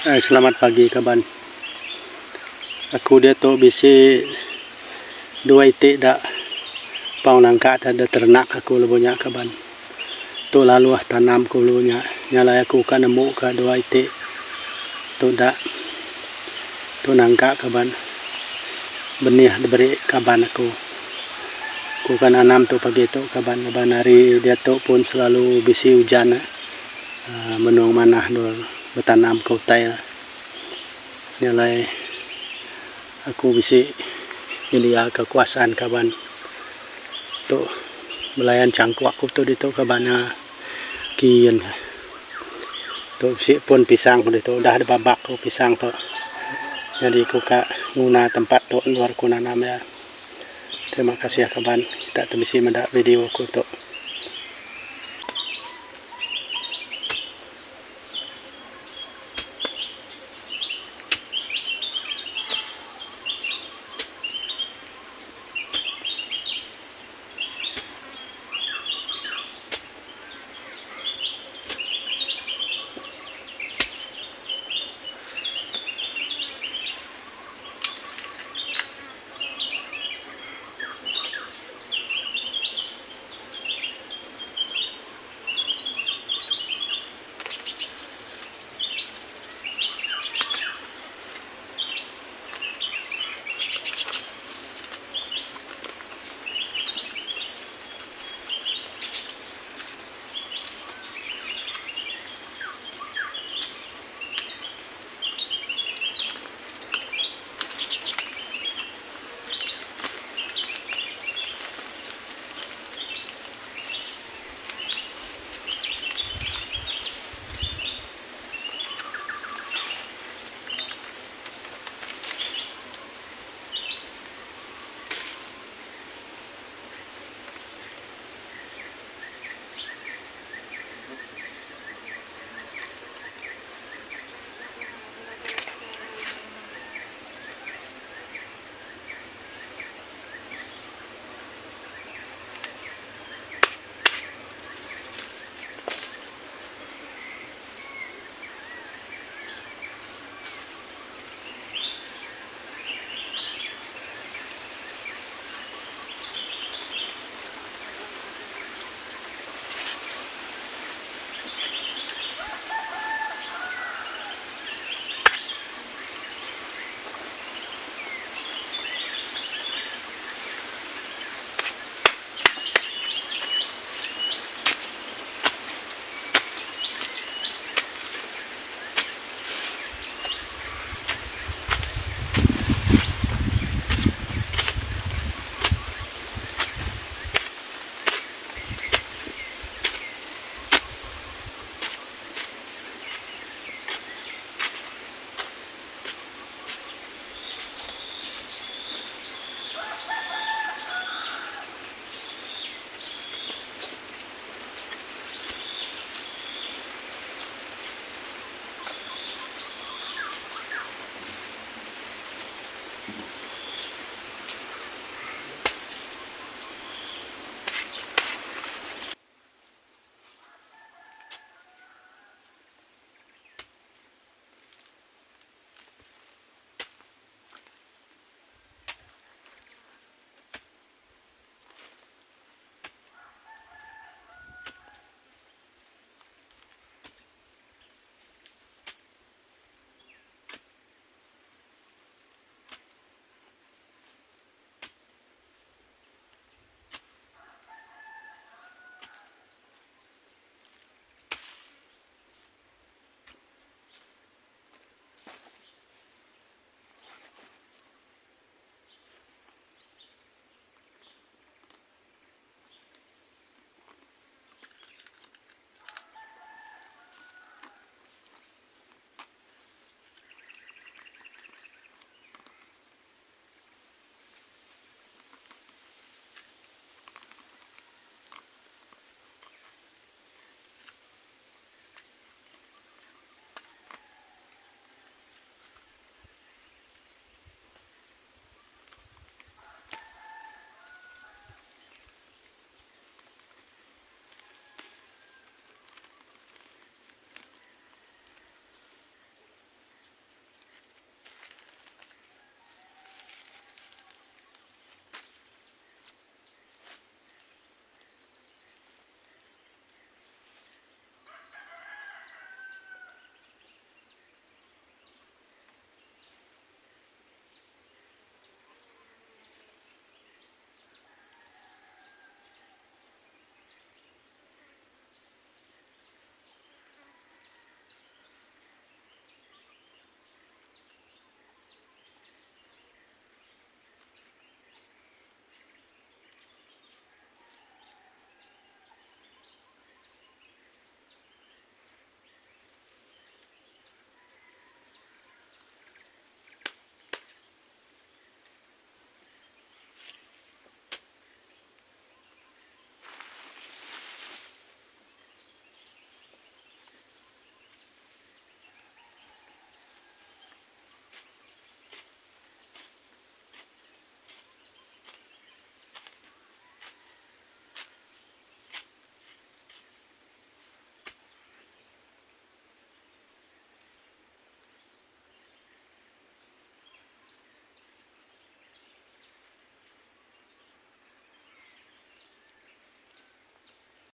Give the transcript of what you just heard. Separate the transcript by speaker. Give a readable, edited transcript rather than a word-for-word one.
Speaker 1: Selamat pagi kaban. Aku diatu bisi dua iti da paung nangka te da terenak aku lebuh nya kaban. Tu laluh tanam ku lebuh nya. Nya alai aku ka nemu ka dua iti tu da tu nangka kaban. Benih diberi kaban aku. Ku ka nanam tu pagi tu kaban laban hari diatu pun selalu bisi ujan. Menung manah endur betanam ke utai la. Nya alai aku bisi nyendia ke kuasan kaban tu belayan changkuk aku tu ditu kaban ne kin. Tu bisi pun pisang ku ditu udah dibabak ku pisang tu. Nyadi ku ka nguna tempat tu endur ku nanam iya. Terima kasih kaban kita ti bisi meda video aku tu.